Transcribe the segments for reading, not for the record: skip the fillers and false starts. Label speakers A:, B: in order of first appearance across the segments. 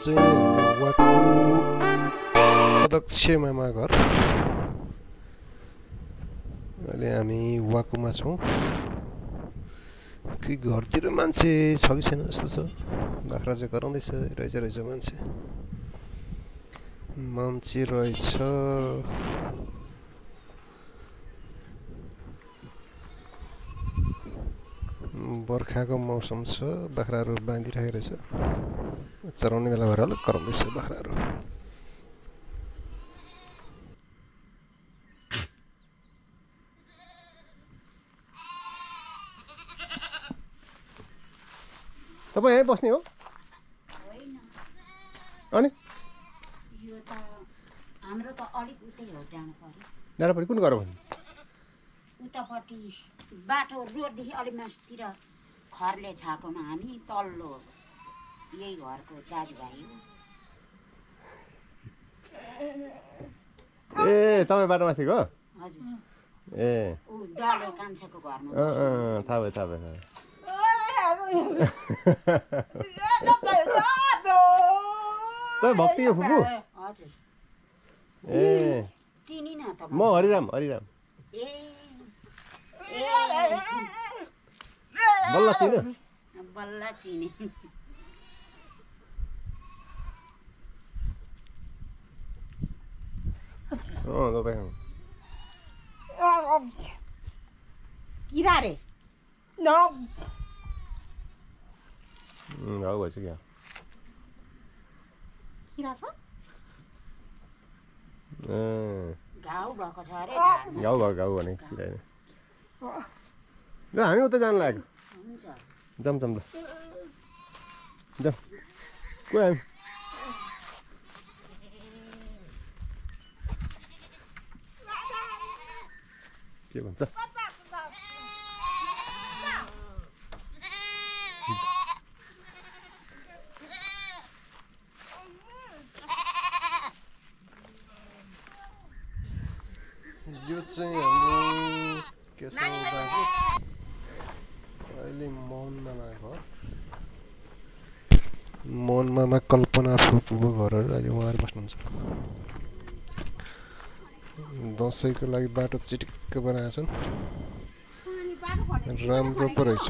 A: चाहिँ वाकु अध्यक्ष मामा घर। अहिले हामी वाकुमा छौँ। कि घरतिर मान्छे छ कि छैन जस्तो छ। बाख्रा चाहिँ कराउँदैछ। रहेछ मान्छे रहेछ। बर्खाको मौसम छ। बाख्राहरू बाँधिराखेको रहेछ। चराउने बेला भएर होला कराउँदैछ बाख्राहरू। तपाईँ यहीँ बस्ने हो?
B: होइन,
A: अनि
B: यो त हाम्रो त अलिक उतै हो, डाँडो पर्यो।
A: डाँडापट्टि कुन घर भन्नु?
B: उतापट्टि बाटो रोडदेखि अलिक मासतिर खरले छाएकोमा हामी तल्लो यही घरको दाजुभाइ हो।
A: ए तपाईँ बाटो माथिको?
B: हजुर।
A: ए
B: ऊ दले कान्छाको घरमा।
A: थाहा भयो। तपाईँ भक्ति हो फुपू?
B: हजुर।
A: ए
B: चिनी न त
A: म हरिराम।
B: ए
A: बल्ल चिन?
B: बल्ल चिनी।
A: तपाईँ
B: किरा रे
A: घाउ भएछ क्या?
B: किरा छ? घाउ भएको छ अरे।
A: घाउ भने किरा होइन। ल हामी उता जानु लाग्यो।
B: हुन्छ।
A: जाऊँ ल। जाऊँ। को हामी? के भन्छ? यो चाहिँ हाम्रो केशव दाजु अहिले मोहन मामा घर। मोहन मामा कल्पना फुपूको घरहरू अहिले उहाँहरू बस्नुहुन्छ। दसैँको लागि बाटो चिटिक्क बनाएका छन्। राम्रो पो रहेछ।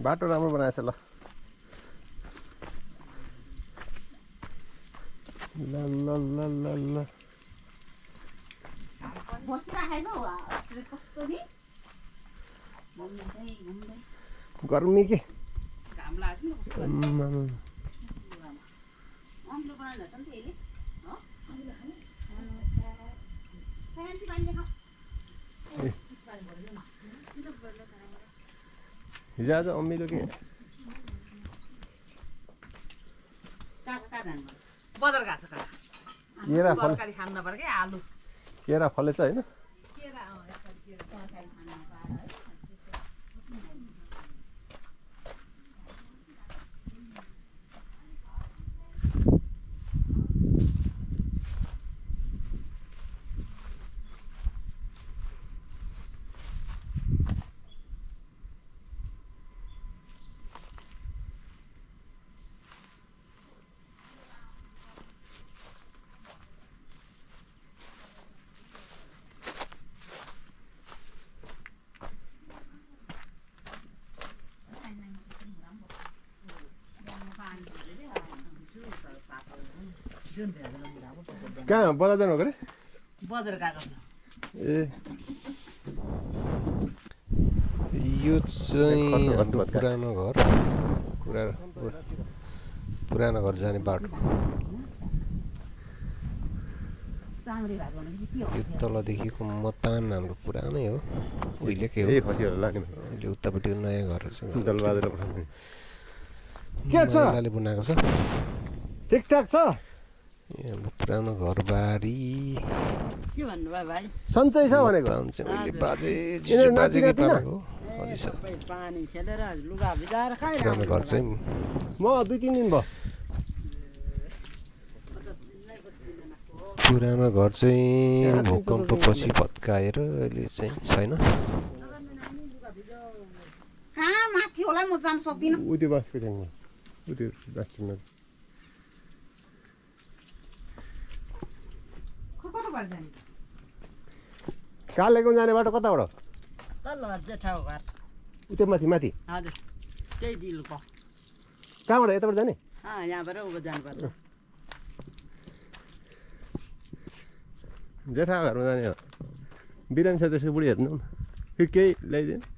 A: बाटो राम्रो बनाएछ ल। गर्मी के हिजो आज अमिलो के
C: बजार गएको छ
A: केरा फल
C: खानु नपर्छ कि आलु
A: केरा फलेछ होइन? कहाँ बजार जानु हो?
C: बजार गएको छ।
A: ए यो चाहिँ हाम्रो पुरानो घर। पुरानो घर जाने बाटो। यो तलदेखिको मतान हाम्रो पुरानै हो। उहिलेकै हो। अहिले उतापट्टिको नयाँ घर छ। महिलाले बनाएको छ। ठिकठाक छ। हाम्रो पुरानो घरबारी
C: के भन्नु भयो भाइ?
A: सन्चै छ भनेको। अहिले बाजेकै पालेको हजुर सर।
C: पानी खेलेर लुगा भिजाएर खाइरहेको।
A: पुरानो घर चाहिँ म 2-3 दिन भयो। पुरानो घर चाहिँ भूकम्पपछि भत्काएर अहिले चाहिँ छैन।
B: थियो होला म जान सक्दिनँ
A: उ त्यो बसेको छैन उ त्यो बाथरुममा
B: कता भएर जाने
A: कालेको जाने बाटो कताबाट
C: तल्लो घर जेठाको घर
A: उ त्यो माथि माथि
C: हजुर त्यही डिलको
A: कहाँबाट यताबाट जाने
C: यहाँबाट उँभो जानुपर्छ
A: जेठा घरमा जाने हो बिरामी छ त्यसको बुढी हेर्नु न कि केही ल्याइदिनु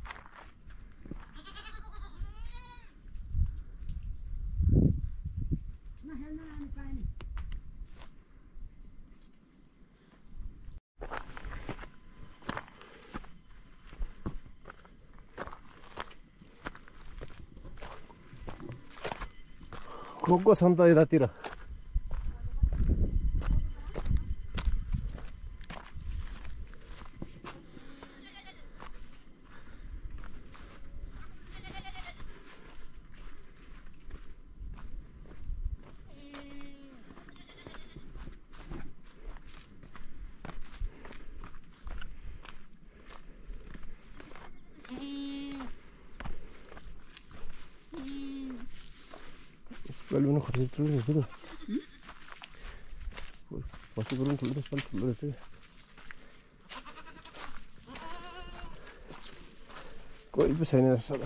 A: को छ नि त यतातिर Balloon खोज्दै ठुलो रहेछ त बस्तीको रुम ठुलो रहेछ ठुलो रहेछ कोही पो छैन रहेछ त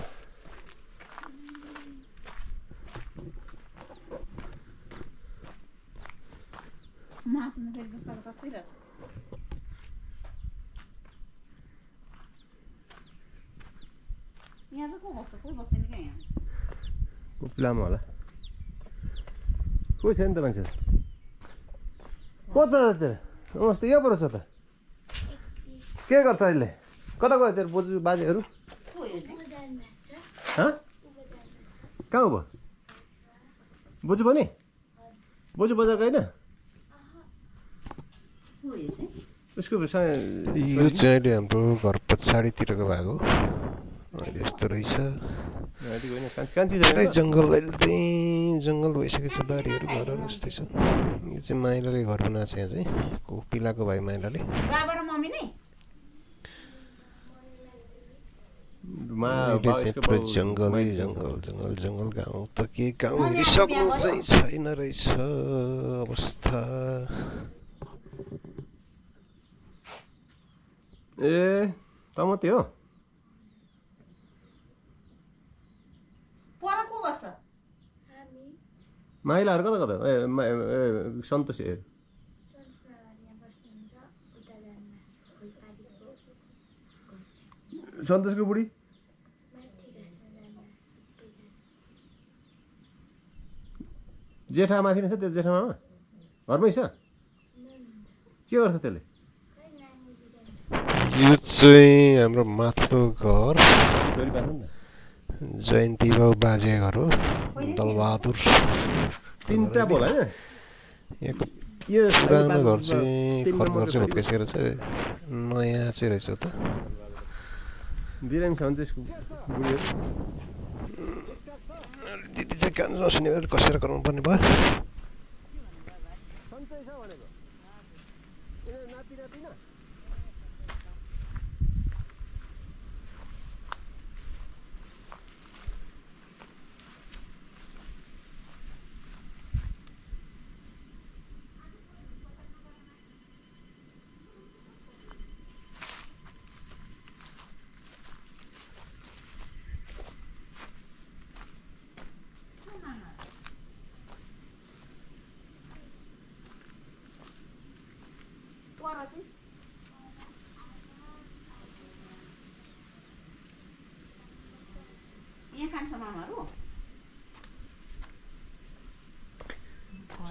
B: यहाँ चाहिँ को बस्छ कोही बस्दैन क्या यहाँ
A: कोपिलामा होला कोही छैन त मान्छे को छ तेरो नमस्ते यहाँ पो छ त के गर्छ अहिले कता गयो तेरो बोजू बाजेहरू कहाँ भयो बोजू पनि बोजू बजार गएन उसको यो चाहिँ अहिले हाम्रो घर पछाडितिरको भएको अहिले यस्तो रहेछ जङ्गल जङ्गल भइसकेको छ बारीहरू घरहरू यस्तै छ यो चाहिँ माइलाले घर बनाएको छ यहाँ चाहिँ कोपिलाको भाइ माइलाले पुरै जङ्गलै जङ्गल जङ्गल जङ्गल गाउँ त के गाउँ हेरिसक्नु चाहिँ छैन रहेछ अवस्था ए त मात्रै हो माइलाहरू कता कता ए सन्तोषीहरू सन्तोषको बुढी जेठा माथि नै छ त्यो जेठा मामा घरमै छ के गर्छ त्यसले यो चाहिँ हाम्रो माथिल्लो घर जयन्ती बाबु बाजे घर हो दलबहादुर तीनटा बोल होइन यहाँको पुरानो घर चाहिँ घर चाहिँ भत्काइसकेर चाहिँ नयाँ चाहिँ रहेछ त बिरामी छ भने त्यसको बुढीहरू दिदी चाहिँ कान नसुने भएर कसेर कराउनु पर्ने भयो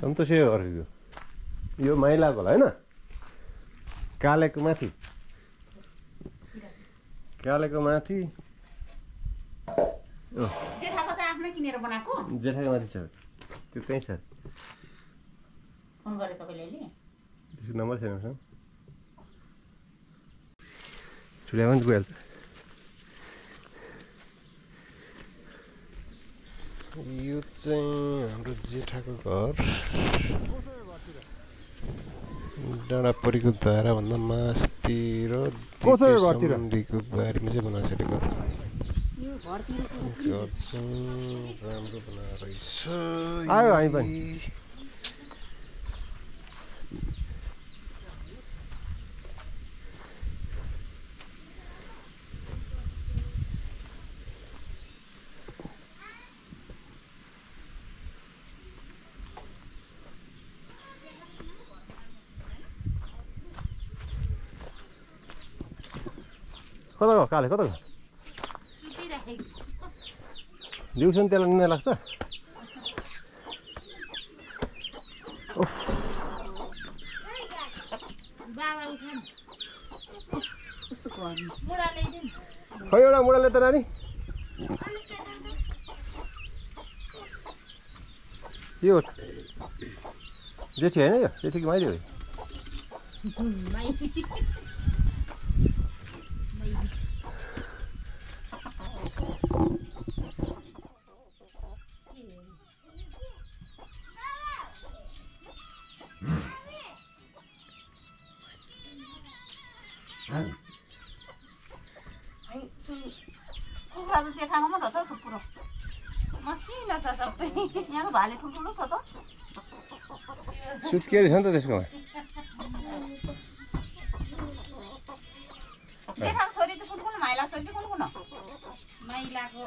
A: सन्तोषी गरेको यो माइलाको होला होइन कालेको माथि जेठाको माथि छ त्यो त्यहीँ छ
B: फोन गरे तपाईले अहिले
A: त्यसको नम्बर छैन मसँग छुट्यामा पनि गइहाल्छ यो चाहिँ हाम्रो जेठाको घर डाँडापरीको धाराभन्दा मास्तिर दिपेसम्बरीको बारीमा चाहिँ बनाएको छ घर गर्छौँ राम्रो बनाएर रहेछ
D: आयो हामी पनि कता गयो काले कता गयो दिउँसो त्यसलाई निन्दा लाग्छ खै एउटा मुढाले त नानी यो जेठी होइन यो जेठी कि माइली हो
E: कुखुरा त जेठाको मात्र छ थुप्रो
B: मसिनो छ सबै
E: यहाँ त भाले ठुल्ठुलो छ त
D: सुत्केरी छ नि त त्यसको
E: जेठाको छोरी चाहिँ कुन कुन माइला छोरी चाहिँ कुन कुन हो
B: माइलाको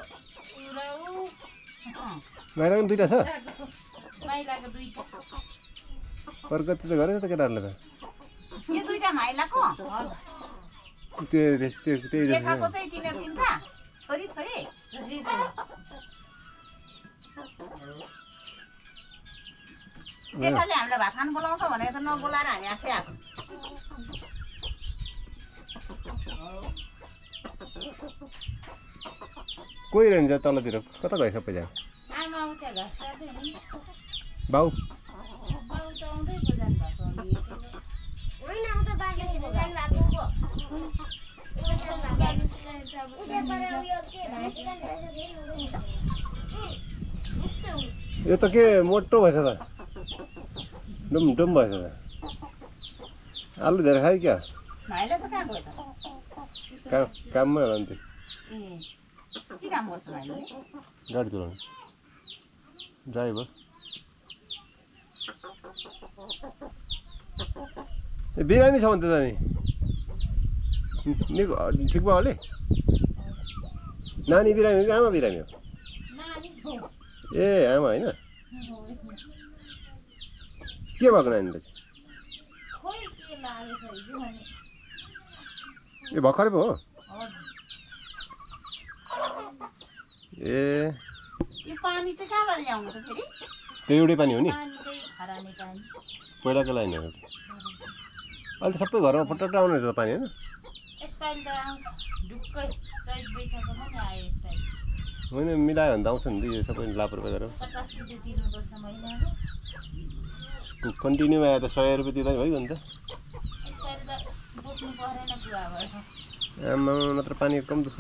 D: बाहिर पनि दुइटा छ
B: माइलाको दुईटा
D: प्रगति त गरेछ त केटाहरूले त
E: यो दुईटा माइलाको
D: त्यही
E: जेठाको चाहिँ तिनीहरू तिनवटा छोरी छोरी जेठाले हामीलाई भात खानु बोलाउँछ भने त नबोलाएर हामी आफै आएको
D: कोही रहन्छ तलतिर कता गयो सबैजना
B: आमा उता घाँस काट्दै हुन्
D: बाउ
B: बाउ त आउँदै पो जानुभएको होइन उता बाटो जानुभएको
D: यो त के मोटो भएछ त डुम डुम भएछ त आलु धेरै खायो क्या
E: भाइले त कहाँ गयो त
D: काममै होला नि त्यो
E: के काम गर्छ भाइले
D: गाडी चलाउनु ड्राइभर ए बिरामी छ भने त नि ठिक भयो अलि नानी बिरामी हो कि आमा बिरामी हो ए आमा होइन के भएको नानीलाई चाहिँ ए भर्खरै पो हो ए
E: यो पानी चाहिँ कहाँबाट ल्याउनु त फेरि
D: त्यो एउटै पानी हो नि
B: खरानी पानी
D: पहिलाको लाइन हो अहिले त सबै घरमा फटाफट आउने रहेछ पानी होइन
B: यसपालि त आउँछ ढुक्कै चैत वैशाखमा नि आयो यसपालि
D: होइन मिलायो भने त आउँछ नि यो सबै लापरवाही गरेर
B: 50 रुपियाँ तिर्नुपर्छ महिनाको
D: कन्टिन्यू आयो त 100 रुपियाँ दिँदा भइगयो नि त
B: यसपालि त बोक्नु परेन बुवा भयो
D: आमा नत्र पानीको कम दुःख